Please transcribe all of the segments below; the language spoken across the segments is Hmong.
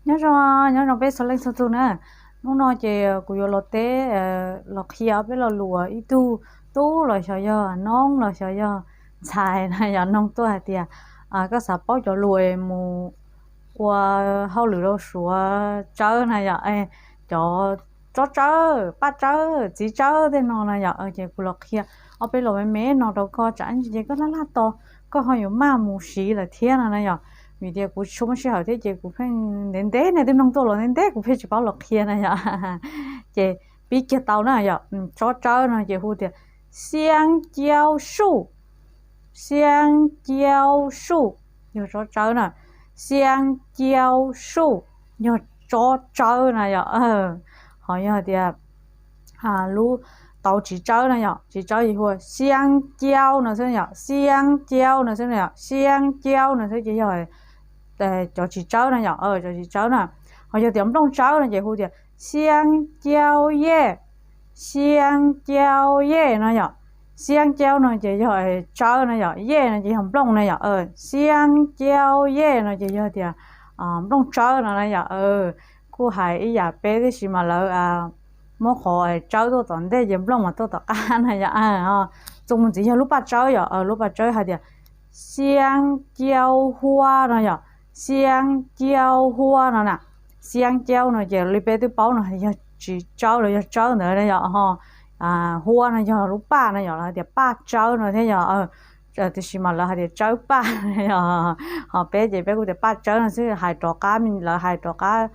Nyob zoo, nyob zoo peb txhua leej txhua tus na. Hnub no ces kuv yuav los teb, los qhia ob peb lo lus uas ib tug tub los xyov yog noob los xyov yog ntxhais na yom, noog tuaj hais tias koj xav paub cov lus es mus ua hauj lwm rau Suav tsawb na yom, cov tsob tsawb, paj tsawb, txiv tsawb tej no na yom, ces kuv los qhia ob peb lo me me no rau koj, tsam ib ntsis ces koj laj laj tos koj ho yuav maj mus siv lawm thiab no na yom. Vim tias kuv tsis tshua muaj sij hawm thiab ces kuv pheej ntev ntev, nej twb noog tuaj los ntev ntev kuv pheej tsis paub los qhia na yom. Ces pib kiag tau na yom, tsob tsawb no ces hu tias xiang ciau suj, xiang ciau suj yog tsob tsawb na, xiang ciau suj yog tsob tsawb na yom. Ho yog tias lub tau txiv tsawb na yom, txiv tsawb ces hu ua xiang ciau no xwb yom, xiang ciau no xwb na yom, xiang ciau no xwb ces yog cov txiv tsawb na yom, cov txiv tsawb na. Ho yog tias nplooj tsawb no ces hu tias xiang ciau yej, xiang ciau yej no yom. Xiang ciau no ces yog tsawb no yom, yej no ces yog nplooj na yom. Xiang ciau yej no ces yog tias nplooj tsawb no na yom. Kuj hais ib yam peb tab sis mas lawv muab qhov tsawb tuaj tom ntej ces nplooj mas tuaj tom qab na yom. Txuas mus ntxiv yog lub paj tsawb yom, lub paj tsawb hais tias xiang ciau hua no yom, xiang ciau hua no na. Xiang ciau no ces li peb twb paub no yog txiv tsawb los yog tsawb ntawd na yom, ho hua no yog lub paj no yom, lawv hais tias paj tsawb no thiab yom. Tiam sis mas lawv hais tias tsawb paj, ho peb ces peb kuj tias paj tsawb no xwb, hais rov qab, lawv hais rov qab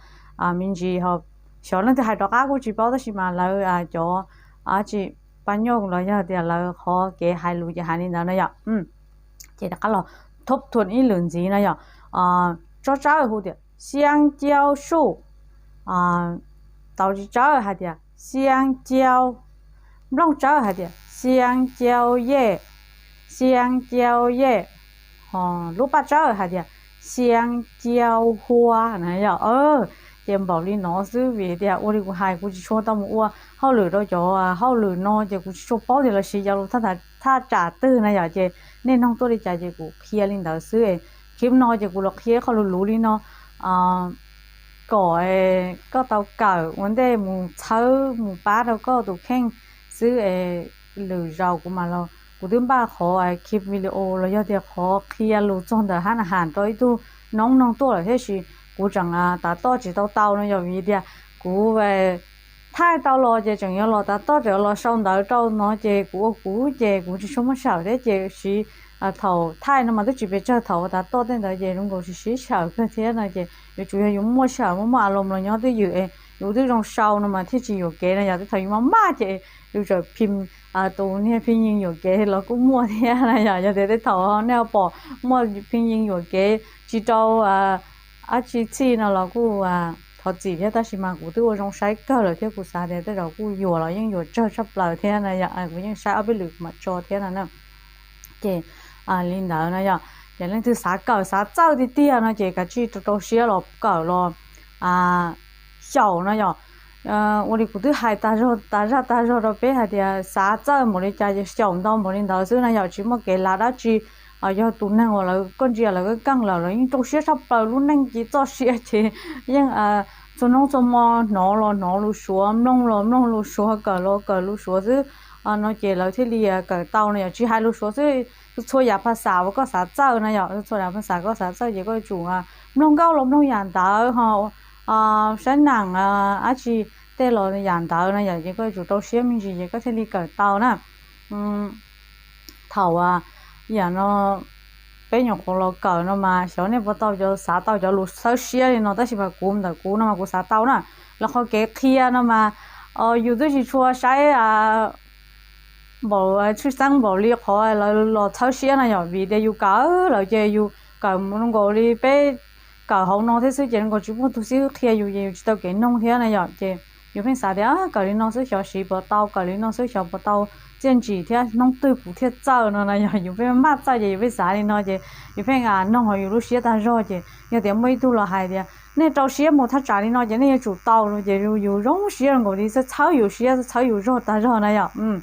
me ntsis, xyov leej twg hais rov qab kuj tsis paub tab sis mas lawv cov dab tsi paj nyoj los yog tias lawv qhov kev hais lus ces hais li ntawd na yom. Ces rov qab los thub thuam ib lwm ntxiv na yom. Tsob tsawb hu tias xiang ciau suj, tau txiv tsawb hais tias xiang ciau, nplooj tsawb hais tias xiang ciau yej, xiang ciau yej, ho lub paj tsawb hais tias xiang ciau hua na yom. Ces npaum li no xwb vim tias ua li kuv hais kuv tsis tshua tau mus ua hauj lwm rau cov hauj lwm no ces kuv tsis tshua paub tias lawv siv cov lus thaj tsam twg na yom. Ces nej noog tuaj li cas ces kuv qhia li ntawd xwb. Clip no ces kuv los qhia ib qho luv luv li no kom koj tau kawm ua ntej mus txhawb mus pab rau koj tus kheej xwb. Lwm zaus kuv mam los kuv twb npaj qhov clip video los yog tias qhov qhia lus txog ntawm hab na has rau ib tug noob noog tuaj lawm thiab sis kuv tseem tav toj tsis tau tau no yog vim tias kuv thaij tau los ces tseem yuav los tav toj, tseem los sau ntawv rau no ces kuv ua kuv ces kuv tsis tshua muaj sij hawm thiab ces siv thaum thaij no mas twb tsis pes tsawg, thaum ua tav toj tej ntawd ces zoo nkaus tsis sib sij hawm kawg thiab no ces yuav tsum yog yus muaj sij hawm muaj muaj a loos los nyob twj ywm es yus twb zoo sau no mas thiaj tsis yuam kev no yom. Tej thaum yus maj maj ces yus txawm phim tus niag phim yeej yuam kev los kuj muaj thiab na yom. Yog tias tej thaum nej pom muaj phim yeej yuam kev tsis rau dab tsi txhij no los kuj thov txim thiab tab sis mas kuv twb ua zoo saib kawg lawm thiab kuv xav tias tej zaum kuj yuam los yeej yuam tsawg tshaj plaws thiab na yom. Kuv yeej saib ob peb lwm kuv mam tso thiab no na. Ces li ntawd no yom, ces leej twg xav kawm xav txawj tiag tiag no ces kav tsij rau rau siab los kawm los xyaum no yom. Ua li kuv twb hais tas zog tas zaj tas zog rau peb hais tias xav txawj npaum li cas ces xyaum ntau npaum li ntawd xwb na yom, tsis muaj kev lav dab tsi. Yog tus neeg uas lawv koj ntsia lawv keej lawm lawv yeej rau siab tshaj plaws lub neej ces txoj sia ces yeej txhua hnub txhua hmo hnov los hnov lus Suav, mloog los mloog lus Suav, kawm los kawm lus Suav xwb no ces lawv thiaj li kawm tau no yom. Tsis hais lus Suav xwb, txhua yam phas xas uas koj xav txawj no yom, txhua yam phas xas koj xav txawj ces koj yuav tsum mloog nkauj los mloog yam ntawd ho saib neem dab tsi tej los yam ntawd no yom, ces koj yuav tsum rau siab me ntsis ces koj thiaj li kawm tau na. Thaum yam no peb nyuam qhuav los kawm no mas xyov nej puas tau xav tau cov lus txhawb siab li no tab sis mas kuv ntawm kuv no mas kuv xav tau na. Los qhov kev qhia no mas yus twb tsis tshua saib npaum tshwj xeeb npaum li qhov lawv los txhawb siab na yom, vim tias yus kawm lawm ces yus kawm zoo nkaus li peb kawm hauv no thiab xwb ces zoo nkaus tsis muaj tus xib hwb qhia yus ces yus tsis tau kev noog thiab na yom. Ces yus pheej xav tias kawm li no xwb xyov siv puas tau, kawm li no xwb xyov puas tau txiaj ntsig thiab hnub twg kuv thiaj txawj no na yom. Yus pheej maj txawj ces yus pheej xav li no ces yus pheej noog hauv yus lub siab tag zog ces yog tias muaj ib tug los hais tias nej rau siab mus thaj tsam li no ces nej yuav tsum tau no ces yus zoo siab nkaus li txhawb yus siab txhawb yus zog tag zog na yom.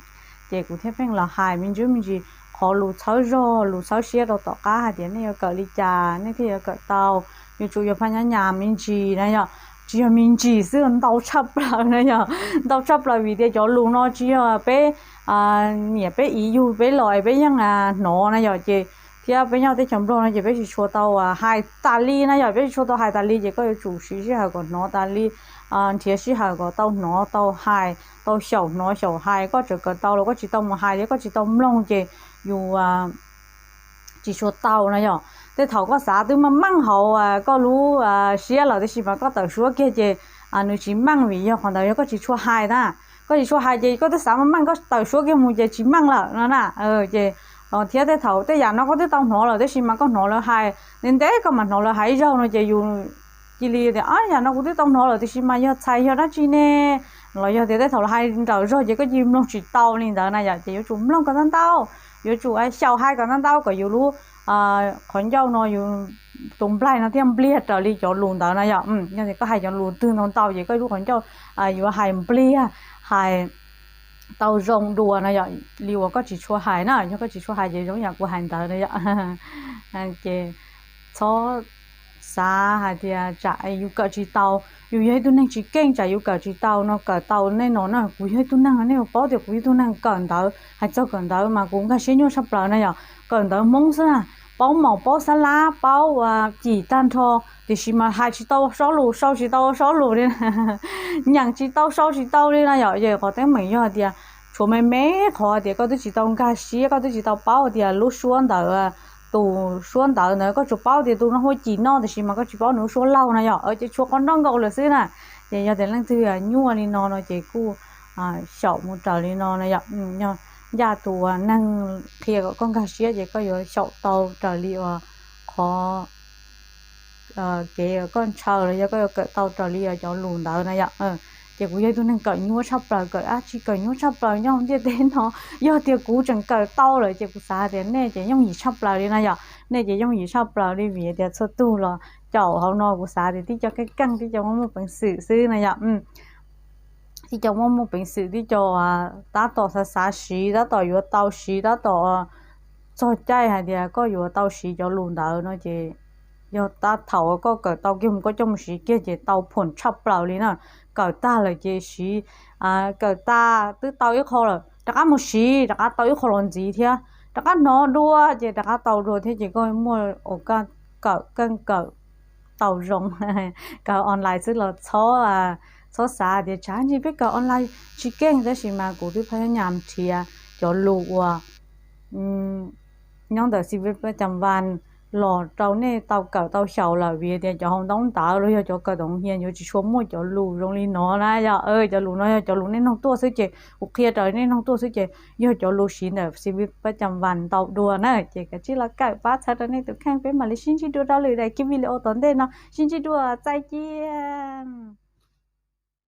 Ces kuv thiaj pheej los hais me ntsis me ntsis qhov lus txhawb zog lus txhawb siab rau tom qab hais tias nej yuav kawm li cas nej thiaj yuav kawm tau, yuav tsum yog phaj nyab nyas me ntsis na yom, tsis yog me ntsis xwb, ntau tshaj plaws na yom, ntau tshaj plaws vim tias cov lus no tsis yog peb niam peb txiv yug peb los es peb yeej hnov na yom, ces thiab peb nyob teb chaws Nplog no ces peb tsis tshua tau hais tas li na yom, peb tsis tshua tau hais tas li ces koj yuav tsum siv sij hawm kom hnov tas li, nrhiav sij hawm kom tau hnov tau hais, tau xyaum hnov xyaum hais, koj tseem kawm tau los koj tsis tau mus hais thiab koj tsis tau mloog ces yus tsis tshua tau na yom. Tej thaum koj xav twb meej meej hauv koj lub siab lawm tiam sis mas koj tawm suab kiag ces nws tsis meej vim yog qhov ntawd yog koj tsis tshua hais na. Koj tsis tshua hais ces koj twb xav meej meej, koj tawm suab kiag mus ces tsis meej lawm no na. Ces thiab tej thaum tej yam no koj twb tau hnov lawm tiam sis mas koj hnov lawv hais ntev ntev, koj mam hnov lawv hais ib zaug no ces yus cia li tias, yam no kuv twb tau hnov lawm tiam sis mas yog txhais yog dab tsi ne, los yog tias tej thaum lawv hais nrawm zog ces koj cia li mloog tsis tau li ntawd na yom. Ces yuav tsum mloog kom ntau ntau, yuav tsum xyaum hais kom ntau ntau kom yus lub qhov ncauj no, yus tus nplaig no thiaj npliag raws li cov lus ntawd na yom. Yog tias koj hais cov lus twg ntau ntau ces koj lub qhov ncauj yuav hais npliag, hais tau zoo dua na yom, li uas koj tsis tshua hais na. Yog koj tsis tshua hais ces zoo yam kuv hais ntawd na yom. Ces txhob xav hais tias tsam yus kawm tsis tau, yus yog ib tug neeg tsis keej tsam yus kawm tsis tau no, kawm tau nej no na. Kuv yog ib tug neeg, nej yuav paub tias kuv yog ib tug neeg kawm ntawv, hais txog kawm ntawv mas kuv nkag siab nyuaj tshaj plaws na yom. Kawm ntawv Hmoob xwb na, paub maum paub xab lab paub cim tag nrho tiam sis mas hais tsis tau sob lus, sau tsis tau sob lus li, nyeem tsis tau sau tsis tau li na yom. Ces qhov teeb meem yog tias tshuav me me qhov tias koj twb tsis tau nkag siab, koj twb tsis tau paub tias lub suab ntawd, tus suab ntawd ntawd koj tsuas paub tias tus no hu ua Cim no tiam sis mas koj tsis paub nws lub suab laug na yom. Ces tshuav qhov nroj nkaus lawm xwb na. Ces yog tias leej twg nyuaj li no no ces kuj xyaum mus raws li no na yom. Ncaj tus uas neeg qhia kom koj nkag siab ces koj yuav xyaum tau raws li uas qhov kev koj ntshaw los yog koj yuav kawm tau raws li cov lus ntawd na yom. Ces kuv yog ib tug neeg kawm nyuaj tshaj plaws, kawm dab tsi kawm nyuaj tshaj plaws nyob hauv ntiaj teb no. Yog tias kuv tseem kawm tau lawm ces kuv xav tias nej ces yooj yim tshaj plaws li na yom. Nej ces yooj yim tshaj plaws li vim tias txhua tug los caum hauv no kuv xav tias tib co keej keej, tib co muaj muaj peev xwm xwb na yom. Tib co muaj muaj peev xwm, tib co tab tom xav xav siv, tab tom yuav tau siv, tab tom txog caij hais tias koj yuav tau siv cov lus ntawd no ces yog tab thaum koj kawm tau kiag mus koj coj mus siv kiag ces tau phuam tshaj plaws li na. Kawm tag lawm ces siv, kawm tag twb tau ib qho lawm rov qab mus siv rov qab tau ib qho los ntxiv thiab, rov qab hnov dua ces rov qab tau dua thiab ces koj muaj ua kawm keej kawm tau zoo. Kawm online xwb los txhob, txhob xav tias tsam ntsis peb kawm online tsis keej, tab sis mas kuv twb phaj nyas nrhiav cov lus uas nyob ntawm CV pab cam vas los rau nej tau kawm tau xyaum lawm vim tias cov hauv ntaub ntawv los yog cov kawm tom hia yuav tsis tshua muaj cov lus zoo li no na yom. Cov lus no yog cov lus nej noog tuaj xwb ces kuv qhia raws nej noog tuaj xwb ces yog cov lus siv ntawm CV pab cam vas ntau dua na. Ces kav tsij los kawm pab txhawb rau nej tus kheej, peb mam li sib ntsib dua rau lwm daim video tom ntej no, sib ntsib dua, txais cia.